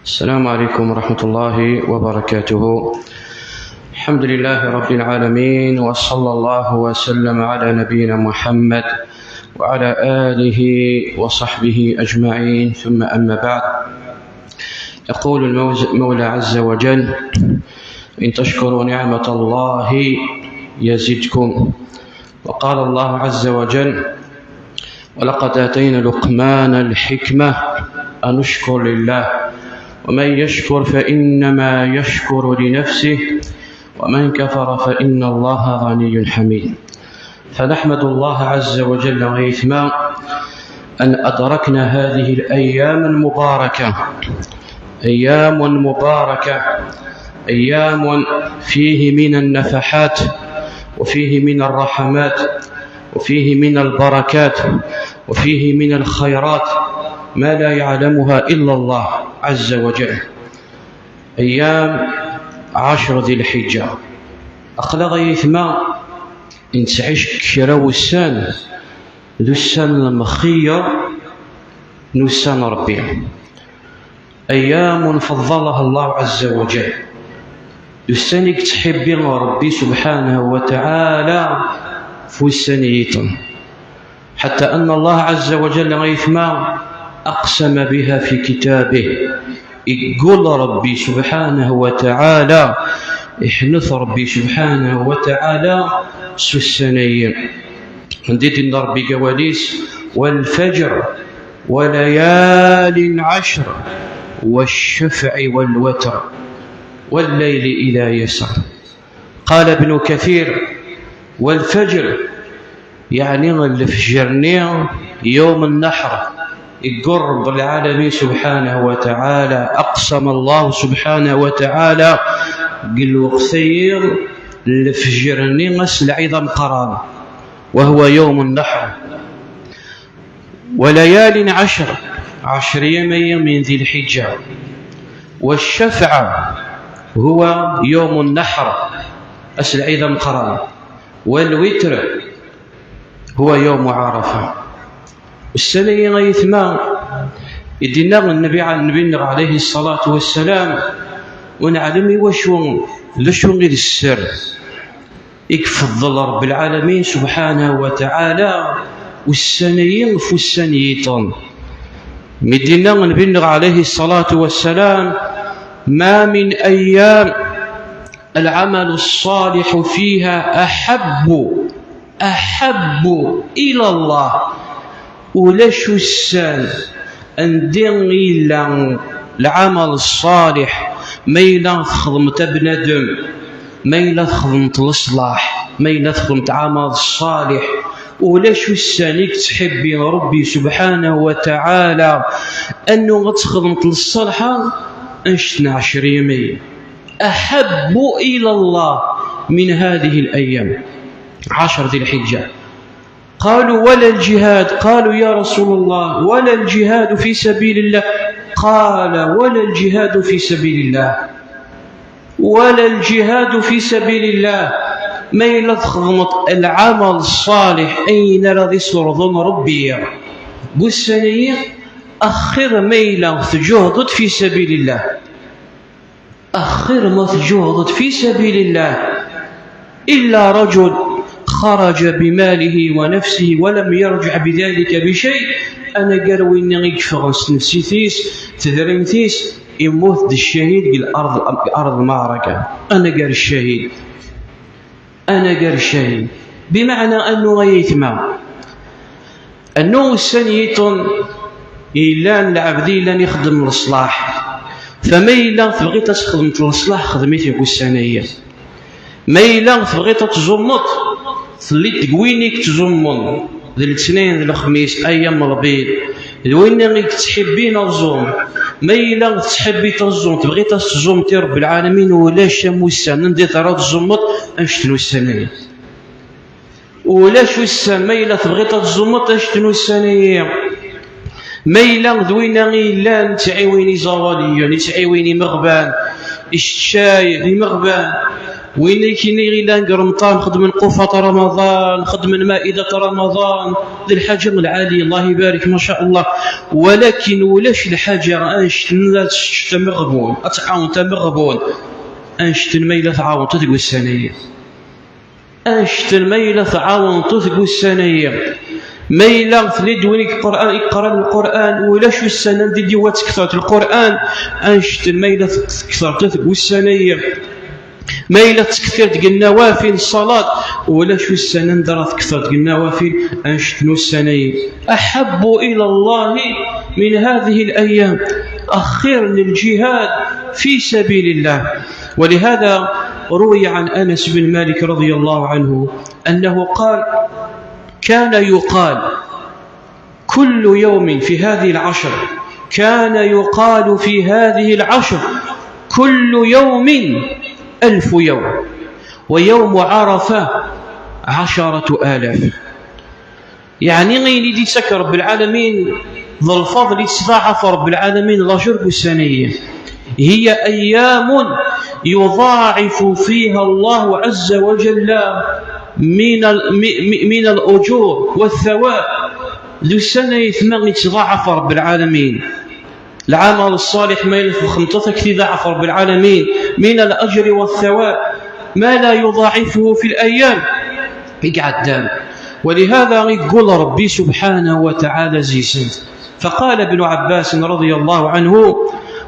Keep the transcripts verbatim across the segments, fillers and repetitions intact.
السلام عليكم ورحمة الله وبركاته. الحمد لله رب العالمين، وصلى الله وسلم على نبينا محمد وعلى آله وصحبه أجمعين، ثم أما بعد. يقول المولى عز وجل: إن تشكروا نعمة الله يزدكم. وقال الله عز وجل: ولقد آتينا لقمان الحكمة أن اشكر لله، ومن يشكر فإنما يشكر لنفسه، ومن كفر فإن الله غني حميد. فنحمد الله عز وجل ويثمى أن أدركنا هذه الأيام المباركة، أيام مباركة، أيام فيه من النفحات، وفيه من الرحمات، وفيه من البركات، وفيه من الخيرات ما لا يعلمها إلا الله عز وجل. أيام عشر ذي الحجة. Aql-aɣ ay aytma nettɛic kra wussan d ussan lemxeyyer n ussan n Ṛebbi. أيام فضلها الله عز وجل. D ussan i yettḥibbi Ṛebbi subḥanahu wa taɛala f wussan-nniḍen. حتى أن الله عز وجل ay aytma أقسم بها في كتابه. Iggul Ṛebbi subḥanahu wa taɛala, iḥnet Ṛebbi subḥanahu wa taɛala s ussan-ayi. Anda i d-yenna Ṛebbi deg wawal-is: والفجر وليال عشر والشفع والوتر والليل إذا يسر. قال ابن كثير: والفجر، يعني lefjer-nni يوم النحر. Iggul Ṛebbi lɛalamin subḥanahu wa taɛala, أقسم الله سبحانه وتعالى deg lweqt-ayi, lefjer-nni ass n lɛid ameqqran, وهو يوم النحر. وليال عشر، ɛecr yyam-ayi min ذي الحجة. والشفع هو يوم النحر، ass n lɛid ameqqran. والوتر هو يوم عرفة. Ussan-ayi ay aytma i d-yenna Nnbi, Nnbi-nneɣ alayhi ṣṣalatu wassalam, ur neɛlem i wacu, d acu i d sser i ifeḍḍel Ṛebbi lɛalamin subḥanahu wa taɛala ussan-ayi f ussan-nniḍen. Mi d-yenna Nnbi-nneɣ alayhi ṣṣalatu wassalam: ما من أيام العمل الصالح فيها أحب، أحب إلى الله. Ulac ussan anda yella lɛamal ṣṣaliḥ, ma yella txedmeḍ a bnadem, ma yella txedmeḍ leṣlaḥ, ma yella txedmeḍ ɛamal ṣṣaliḥ, ulac ussan i yettḥibbi Ṛebbi subḥanahu wa taɛala annu ad txedmeḍ leṣlaḥa anect n ɛecr yyam-ayi. أحب إلى الله من هذه الأيام، عشر ذي الحجة. قالوا: ولا الجهاد؟ قالوا: يا رسول الله، ولا الجهاد في سبيل الله؟ قال: ولا الجهاد في سبيل الله، ولا الجهاد في سبيل الله. Ma yella txedmeḍ lɛamal ṣṣaliḥ, ayen ara d-isurḍen Ṛebbi deg ussan-ayi, axir ma yella tǧuhdeḍ fi sabilillah. Axir ma tǧuhdeḍ fi sabilillah. إلا رجل خرج بماله ونفسه ولم يرجع بذلك بشيء. Anagar winna i yeffɣen s tnefsit-is, tedrimt-is, immut-d ccahid deg lard, deg ard lmaɛraka. Anagar ccahid. Anagar ccahid. Bimeɛna annu ay aytma, annu ussan-nniḍen yellan lɛebd yellan ixeddem leṣlaḥ. Fa ma yella tebɣiḍ ad txedmeḍ leṣlaḥ, xdem-it deg ussan-ayi. Ma yella tebɣiḍ ad tẓummeḍ, telliḍ deg win i yettẓummen d letnayen d lexmis, ayyam n lbid, d winna i yettḥibbin aẓum. Ma yella tettḥibbiḍ aẓum, tebɣiḍ ad teẓẓummeḍ i Ṛebbi lɛalamin, ulac am ussan anda i tebɣiḍ ad tẓummeḍ anect n ussan-ayi. Ulac ussan, ma yella tebɣiḍ ad tẓummeḍ anect n ussan-ayi. Ma yella d winna i yellan yettɛiwin iẓawaliyen, yettɛiwin imeɣban, iceččay d imeɣban, Win akken i yellan deg Remḍan, xedmen qufat Ramaḍan, xedmen ma'idat Ramaḍan, d lḥaǧa lɛali, Allah ibarik, ma sha Allah. Walakin ulac lḥaǧa anect n ad tečč tameɣbun, ad tɛawen tameɣbun, anect n ma yella tɛawen-t deg ussan-agi. Anect n ma yella tɛawen-t deg ussan-agi. Ma yella tella d win i yeqran, yeqran Lqur'an, ulac ussan anda i d-iwa tekthert Lqur'an, anect n ma yella tekthert deg ussan-agi. Ma yella tekthert deg nnawafil, ṣṣalat, ulac ussan anda ara tekthert deg nnawafil, anect n ussan-agi. أحب إلى الله من هذه الأيام، أخير للجهاد في سبيل الله. ولهذا روي عن أنس بن مالك رضي الله عنه أنه قال: كان يقال كل يوم في هذه العشر، كان يقال في هذه العشر: كل يوم ألف يوم، ويوم عرفة عشرة آلاف. يعني، ayen i d-yettak Rebbi lɛalamin d lfeḍl i yettḍaɛaf Rebbi lɛalamin, lajr n ussan-agi. هي أيام يضاعف فيها الله عز وجل من ال-، م-، م-، من الأجور والثواب. D ussan ay tma yettḍaɛaf Rebbi lɛalamin. Lɛamal ṣṣalih ma yella txedmeḍ-t, ad k-t-iḍaɛef Rebbi lɛalamin, من الأجر والثواب ما لا يضاعفه في الأيام i iɛeddan. ولهذا yeggul Rebbi subḥanahu wa taɛala zzi-sent. فقال ابن عباس رضي الله عنه: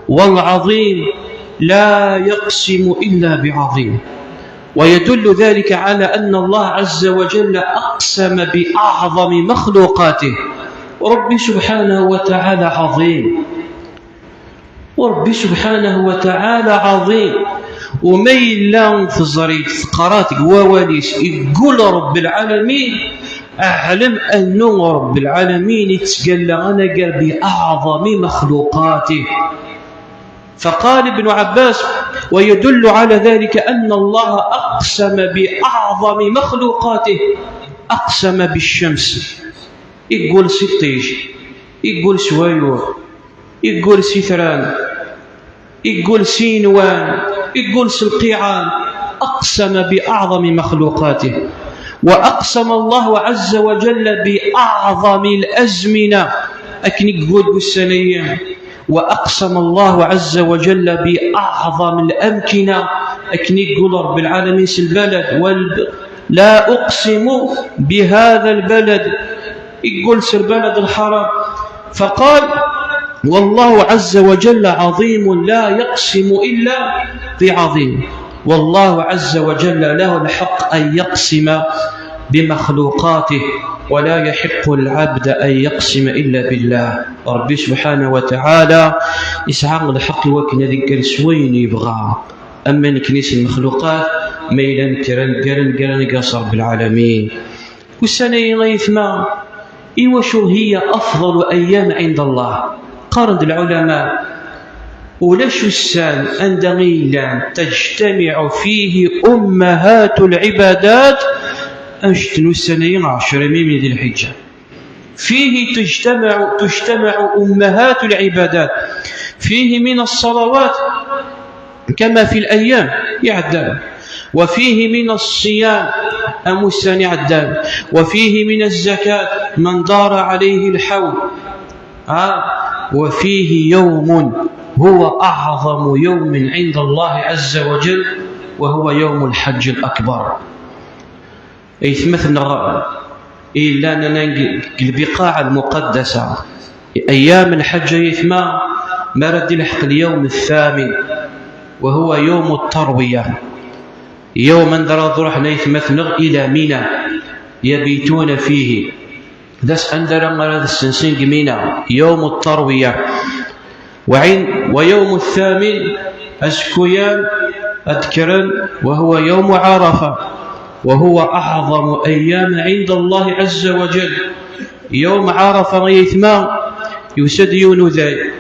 والعظيم لا يقسم إلا بعظيم. ويدل ذلك على أن الله عز وجل أقسم بأعظم مخلوقاته. Rebbi subḥanahu wa taɛala ɛaḍim. Rebbi subḥanahu wa taɛala ɛaḍim. U ma yella teẓri-d, teqra deg wawal-is, yeggul Rebbi lɛalamin, اعلم أنه Rebbi lɛalamin yettgalla anagar بأعظم مخلوقاته. فقال ابن عباس: ويدل على ذلك أن الله أقسم بأعظم مخلوقاته، أقسم بالشمس. Yeggul s iṭij, yeggul s wayeḍ, yeggul s itran, yeggul s igenwan, yeggul s lqiɛan. أقسم بأعظم مخلوقاته. وأقسم الله عز وجل بأعظم الأزمنة. Akken i yeggul deg ussan-agi. وأقسم الله عز وجل بأعظم الأمكنة. Akken i yeggul Rebbi lɛalamin s lbalad. وال-، لا أقسم بهذا البلد. Yeggul s lbalad lḥaram. فقال: والله عز وجل عظيم لا يقسم إلا بعظيم. والله عز وجل له الحق أن يقسم بمخلوقاته، ولا يحق العبد أن يقسم إلا بالله. Rebbi subḥanahu wa taɛala yesɛa lḥeqq i wakken ad iger s wayen yebɣa. Ama nekni s lmexluqat, ma yella nekker ad negger, ad negger, ad negger s Rebbi lɛalamin. Ussan-agi, ay aytma, iwacu هي أفضل أيام عند الله؟ Qqaren-d lɛulama, ulac ussan anda i yellan تجتمع فيه أمهات العبادات anect n ussan-agi, ɛecra yemma di lḥiǧǧa. فيه تجتمع، تجتمع أمهات العبادات، فيه من الصلوات كما في الأيام iɛeddan، وفيه من الصيام am ussan iɛeddan، وفيه من الزكاة من دار عليه الحول. ها؟ وفيه يوم هو أعظم يوم عند الله عز وجل، وهو يوم الحج الأكبر. Aytmaten-nneɣ i yellan anan deg lbiqaɛ lmuqaddasa, ayyam lḥeǧǧ, aytma, mi ara d-ilḥeq lyawm thamin, wa huwa yawm tarwiya, yawm anda ara d-ruḥen aytmaten-nneɣ ila Mina, yabituna fihi. D ass anda ara, ara d-ssensen deg Mina, yawm tarwiya. وعند، ويوم الثامن, azekka-yan ad d-kkren, وهو يوم عرفة، وهو أعظم أيام عند الله عز وجل. Yawm Ɛarafa, ay aytma, yusa-d yiwen uday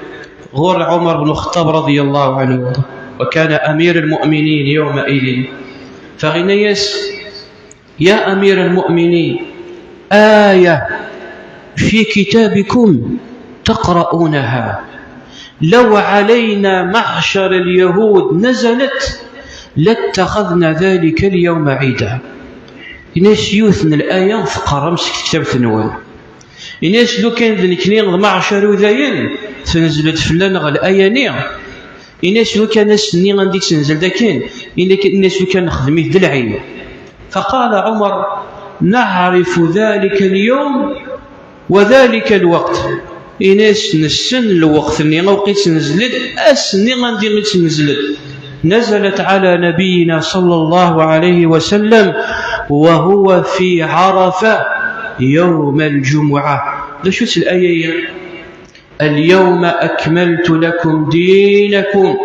ɣur Ɛumar bnu Xeṭṭab رضي الله عنه، وكان أمير المؤمنين يومئذ. Fa yenna-yas: يا أمير المؤمنين، آية في كتابكم تقرؤونها، لو علينا معشر اليهود نزلت لاتخذنا ذلك اليوم عيدا. Ini-as yiwet n laya tqerrem seg tektabt-nwen. Ini-as lukan d nekni d maɛcer udayen tenzel-d fell-aneɣ laya-nni. Ini-as lukan ass-nni anda i d-tenzel akken, ini-as lukan nexdem-it d lɛid. فقال عمر: نعرف ذلك اليوم وذلك الوقت. Ini-as nessen lweqt-nni awqi tt-nezled, ass-nni anda i tt-nezled. نزلت على نبينا صلى الله عليه وسلم وهو في عرفة يوم الجمعة. D acu-tt laya-yi? اليوم أكملت لكم دينكم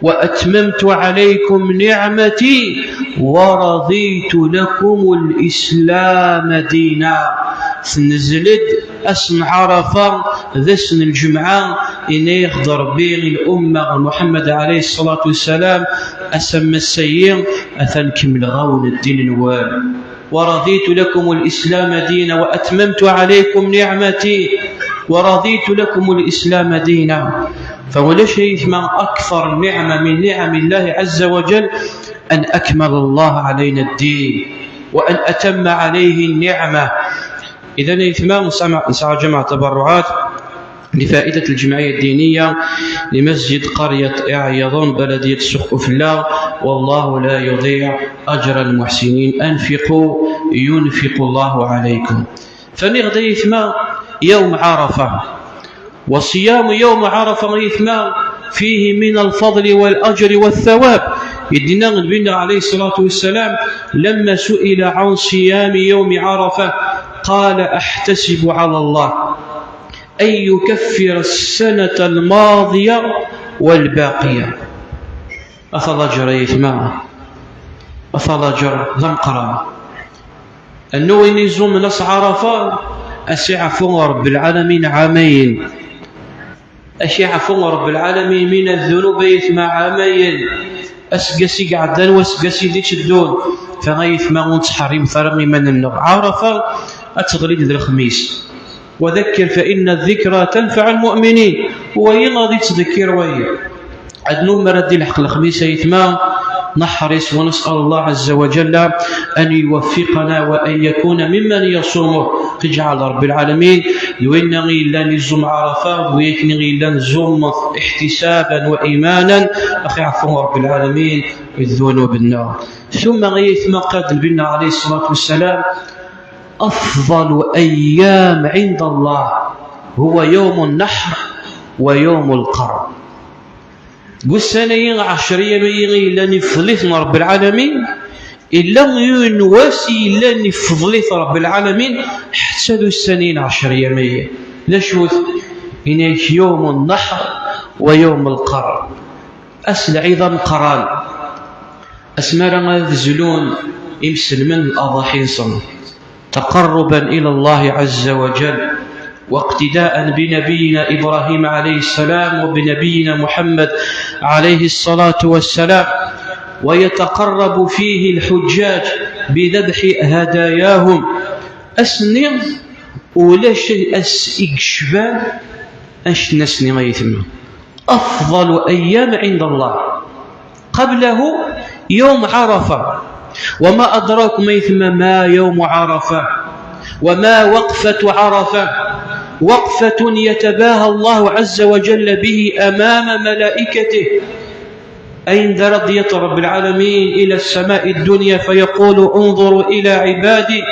وأتممت عليكم نعمتي ورضيت لكم الإسلام دينا. Tenzel-d ass n Ɛarafa, d ass n lǧemɛa, yenna-yaɣ-d Ṛebbi i lumma n Muḥemmed ɛalayhi ṣṣalatu wassalam, ass n wass-ayi, atan kemmleɣ-awen ddin-nwen. ورضيت لكم الإسلام دينا وأتممت عليكم نعمتي ورضيت لكم الإسلام دينا. فولا شيء ما أكثر نعمة من نعم الله عز وجل أن أكمل الله علينا الدين وأن أتم عليه النعمة. إذن يثمى نسعى جمع تبرعات لفائدة الجمعية الدينية لمسجد قرية إعياضون بلدية السوق أفلا، والله لا يضيع أجر المحسنين. أنفقوا ينفق الله عليكم. فنغدا يثمى يوم عرفة، وصيام يوم عرفة يثمى فيه من الفضل والأجر والثواب. يدنا النبي عليه الصلاة والسلام لما سئل عن صيام يوم عرفة قال: أحتسب على الله أن يكفر السنة الماضية والباقية. Ata laǧer ay aytma, ata laǧer d ameqqran. Annu win iẓumen ass Ɛarafa, a s-iɛfu Ṛebbi lɛalamin ɛamayen. A s-iɛfu Ṛebbi lɛalamin min ddunub ay aytma ɛamayen. Aseggas i iɛeddan, waseggas i d-iteddun. Fa ay aytma ur nettḥerrimet ara iman-nneɣ. Ɛarafa ad teɣli-d d lexmis. وذكر فإن الذكرى تنفع المؤمنين. Wayi ad yettdekkir wayi. Ad nummer ad d-ilḥeq lexmis ay aytma, neḥris ونسأل الله عز وجل أن يوفقنا وأن يكون ممن يصومه. Ad yeǧɛel Ṛebbi lɛalamin d winna i yellan iẓum Ɛarafa, d wiyakken i yellan ẓumen احتسابا وإيمانا, ad aɣ-iɛfu Ṛebbi lɛalamin ddunub-nneɣ. Tumma ay aytma qal-d Nnbi-nneɣ ɛalayhi ṣṣalatu wassalam, أفضل أيام عند الله هو يوم النحر ويوم القر. Deg ussan-agi ɛecr ayyam-agi i yellan ifḍel-iten Ṛebbi lɛalamin, illa yiwen n wass i yellan ifḍel-it Ṛebbi lɛalamin, ḥetta d ussan-agi n ɛecr ayyam-agi. D acu-t? Ini-ak يوم النحر ويوم القر. Ass lɛid ameqqran, asmi ara ad zlun imselmen aḍaḥi-nsen, تقربا إلى الله عز وجل، واقتداء بنبينا إبراهيم عليه السلام وبنبينا محمد عليه الصلاة والسلام، ويتقرب فيه الحجاج بذبح هداياهم. Ass-nni ulac ass i yecban annect-nni ay aytma. أفضل أيام عند الله. قبله يوم عرفة. وما أدراكم أيتما ما يوم عرفة، وما وقفة عرفة. وقفة يتباهى الله عز وجل به أمام ملائكته. Ayen d ara d-yaṭṭer Ṛebbi lɛalamin إلى السماء الدنيا فيقول: انظروا إلى عبادي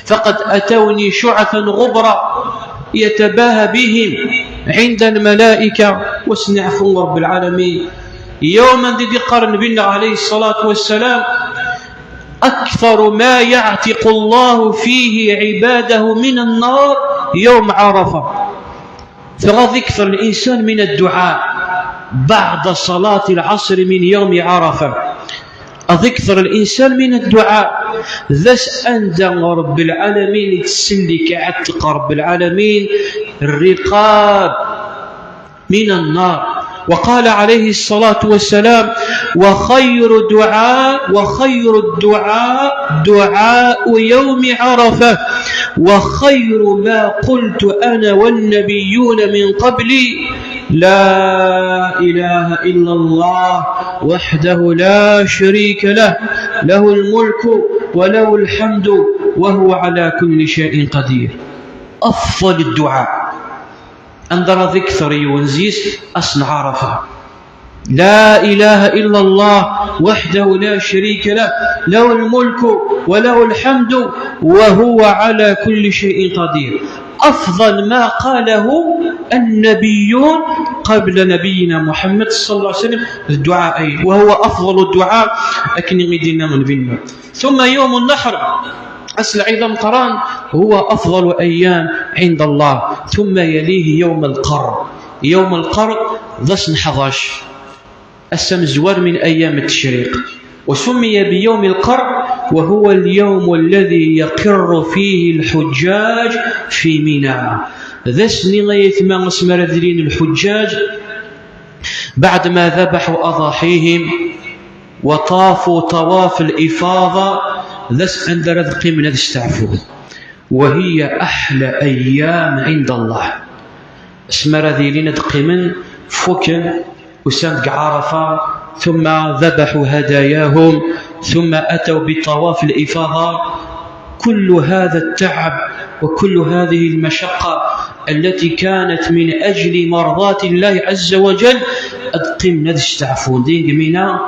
فقد أتوني شعثا غبرا يتباهى بهم عند الملائكة. Wa s-iɛfu Ṛebbi lɛalamin. Yawm anda i d-iqqar Nnbi-nneɣ ɛalayhi ṣṣalatu wassalam: أكثر ما يعتق الله فيه عباده من النار يوم عرفة. Dɣa ad ikter linsan من الدعاء بعد صلاة العصر من يوم عرفة. Ad ikter linsan من الدعاء. D ass anda Ṛebbi lɛalamin i yettsellik, iɛetteq Ṛebbi lɛalamin الرقاب من النار. وقال عليه الصلاة والسلام: وخير دعاء، وخير الدعاء دعاء يوم عرفة، وخير ما قلت أنا والنبيون من قبلي لا إله إلا الله وحده لا شريك له، له الملك وله الحمد وهو على كل شيء قدير. أفضل الدعاء. Anda ara d-ikter yiwen zis ass n Ɛarafa. لا إله إلا الله وحده لا شريك له، له الملك وله الحمد وهو على كل شيء قدير. أفضل ما قاله النبيون قبل نبينا محمد صلى الله عليه وسلم, الدعاء, وهو أفضل الدعاء, akken i d-yenna Nnbi-nneɣ. ثم يوم النحر, ass n lɛid ameqqran, هو أفضل أيام عند الله, ثم يليه يوم القر. يوم القر d ass n ḥdac, ass amezwar من أيام التشريق, وسمي بيوم القر وهو اليوم الذي يقر فيه الحجاج في منى. D ass-nni ay aytma asmi ara d-ilin lḥuǧǧaǧ, بعد ما ذبحوا أضاحيهم وطافوا طواف الإفاضة, d ass anda ara d-qqimen ad steɛfun. وهي أحلى أيام عند الله. Asmi ara d-ilin ad qqimen, fukken, usan deg Ɛarafa, ثم ذبحوا هداياهم، ثم أتوا بطواف الإفاضة. كل هذا التعب وكل هذه المشقة التي كانت من أجل مرضاة الله عز وجل, ad qqimen ad steɛfun din deg Mina,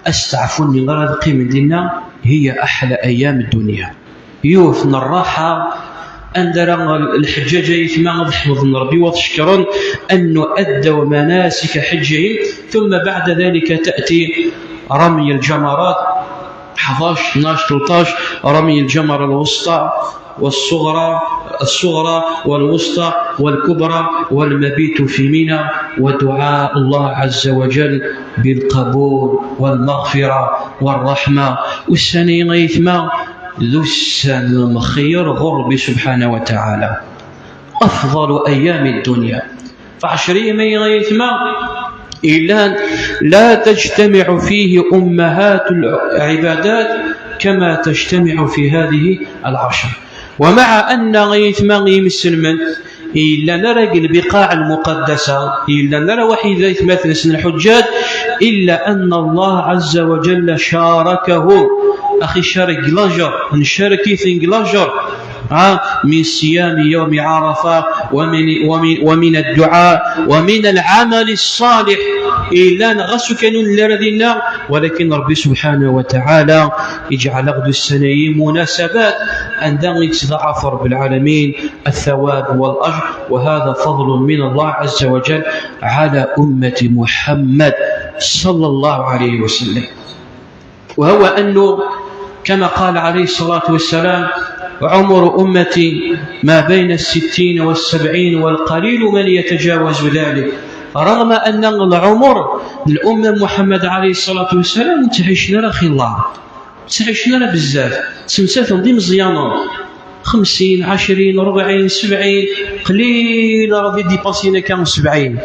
asteɛfu-nni ara d-qqimen dinna, هي أحلى أيام الدنيا. Yiwet n rraḥa anda ara lḥeǧǧaǧ ay aytma ad ḥemden Ṛebbi u ad t-cekkren, أن أدوا مناسك حجهم, ثم بعد ذلك تأتي رمي الجمرات, ḥdac, tnac, tleṭṭac, رمي الجمرة الوسطى والصغرى, الصغرى والوسطى والكبرى, والمبيت في منى, ودعاء الله عز وجل بالقبول والمغفرة والرحمة. Ussan-agi ay aytma, d ussan n lxir ɣur Ṛebbi سبحانه وتعالى. أفضل أيام الدنيا. Ɣef ɛecr yyam ay aytma, yellan, لا تجتمع فيه أمهات العبادات كما تجتمع في هذه العشر. ومع أن ay aytma imselmen yellan ara deg lbiqaɛ lmuqaddasa, yellan ara waḥid aytmaten-nsen lḥuǧǧaǧ, إلا أن الله عز وجل شاركهم, ad icerrek deg lajer, ncerrek-iten deg lajer, ha, من صيام يوم عرفة ومن, ومن, ومن الدعاء ومن العمل الصالح. Yellan ɣas ur kan ur nelli ara dinna, walakin Ṛebbi سبحانه وتعالى iǧɛel-aɣ-d ussan-agi munasabat anda i yettḍaɛaf Ṛebbi lɛalamin الثواب والأجر, وهذا فضل من الله عز وجل على أمة محمد صلى الله عليه وسلم. وهو أنه كما قال عليه الصلاة والسلام: عمر أمتي ما بين الستين والسبعين والقليل من يتجاوز ذلك. رغم أن العمر الأمة محمد عليه الصلاة والسلام ur ttɛicen ara xilla, ur ttɛicen ara bezzaf, ttmettaten d imeẓyanen, خمسين, عشرين, أربعين, سبعين, qlil ara d-idipassin akka sebɛin.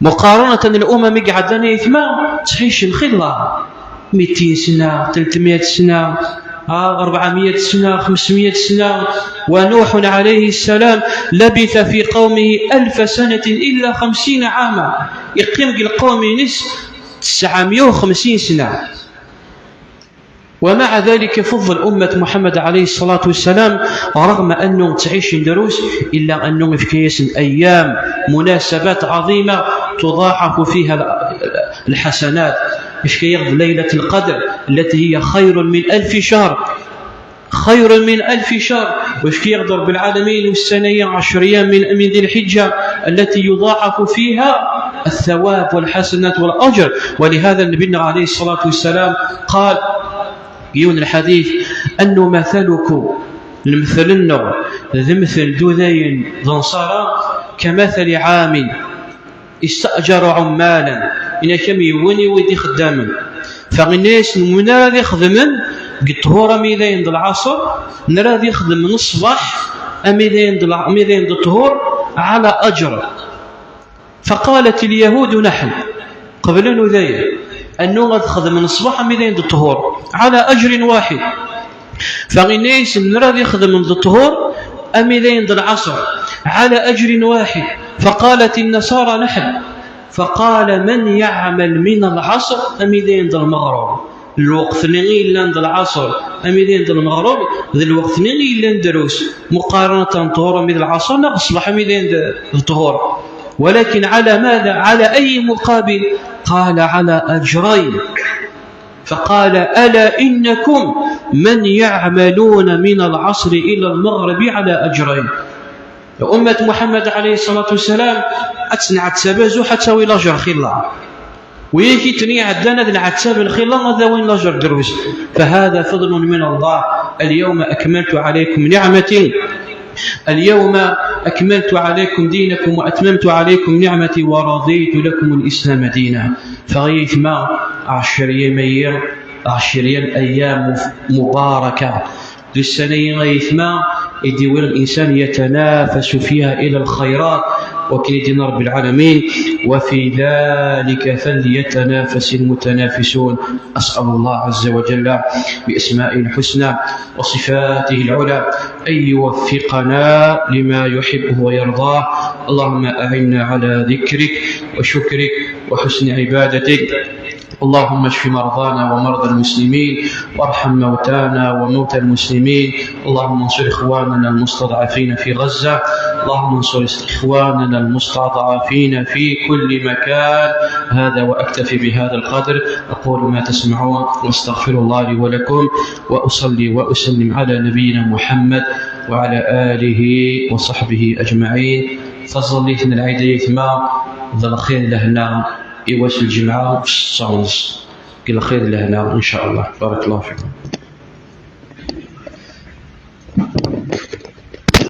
Muqaranatan, الأمم i iɛeddan ay aytma ttɛicen xilla, ميتين سنة, ثلاثمية سنة, ha, أربعمية سنة, خمسمية سنة. ونوح عليه السلام لبث في قومه ألف سنة إلا خمسين عاما. Yeqqim deg lqawm-ines tesɛemya u xemsin sna. ومع ذلك فضل أمة محمد عليه الصلاة والسلام, رغم أنه تعيش دروس, إلا أنه يفكيس أيام مناسبات عظيمة تضاعف فيها الحسنات. Yefka-yaɣ-d ليلة القدر التي هي خير من ألف شهر, خير من ألف شهر. Yefka-yaɣ-d Ṛebbi lɛalamin ussan-agi ɛecr yyam من, من ذي الحجة التي يضاعف فيها الثواب والحسنات والأجر. ولهذا النبي عليه الصلاة والسلام قال, yiwen lḥadit, أنه مثلكم, lemtel-nneɣ d lemtel d udayen d nṣara, كمثل عامل استأجر عمالا, ini-ak am yiwen i wid ixeddamen. Fa inna-yasen, win ara d-ixedmen deg ṭṭhur ami dayen d lɛaṣer, nra ad ixdem n ṣṣbeḥ ami dayen d lɛ-, ami dayen d ṭṭhur, على أجر. فقالت اليهود: نحن. Qeblen udayen, annu ad xedmen ṣṣbeḥ ami dayen d ṭṭhur, على أجر واحد. Fa inna-yasen, nra ad ixedmen d ṭṭhur ami dayen d lɛaṣer, على أجر واحد. فقالت النصارى: نحن. فقال: من يعمل من العصر, ami d ayen d lmeɣreb, lweqt-nni i yellan d lɛaṣer, ami d ayen d lmeɣreb, d lweqt-nni i yellan drus. Muqarnat n ṭhur ami d lɛaṣer, neɣ ṣṣbeḥ ami d ayen d ṭhur. ولكن على ماذا؟ على أي مقابل؟ قال: على أجرين. فقال: ألا إنكم من يعملون من العصر إلى المغرب على أجرين. Ummat Muḥemmed ɛalayhi ṣṣalatu wassalam ad tenɛettab azuḥ, ad tawi lajer xilla. Wigi i ten-iɛeddan ad nɛettaben xilla, ad awin lajer drus. فهذا فضل من الله. اليوم أكملت عليكم نعمتي. اليوم أكملت عليكم دينكم وأتممت عليكم نعمتي ورضيت لكم الإسلام دينا. Ffeɣ ay aytma, ɛecr yam ayi, ɛecr yam ayyam mubaraka. D ussan-agi ay aytma i d-iwwi الإنسان يتنافس فيها إلى الخيرات, wakken i d-yenna Rebbi lɛalamin: وفي ذلك فليتنافس المتنافسون. أسأل الله عز وجل بأسمائه الحسنى وصفاته العلى أن يوفقنا لما يحبه ويرضاه. اللهم أعنا على ذكرك وشكرك وحسن عبادتك. اللهم اشف مرضانا ومرضى المسلمين، وارحم موتانا وموتى المسلمين. اللهم انصر إخواننا المستضعفين في غزة. اللهم انصر إخواننا المستضعفين في كل مكان. هذا وأكتفي بهذا القدر. أقول ما تسمعون، وأستغفر الله لي ولكم، وأصلي وأسلم على نبينا محمد وعلى آله وصحبه أجمعين. Taẓallit n lɛid ay aytma, d lxir lehna i wass n lǧemɛa, s ṣṣens. Deg lxir lehna, إن شاء الله. بارك الله فيكم.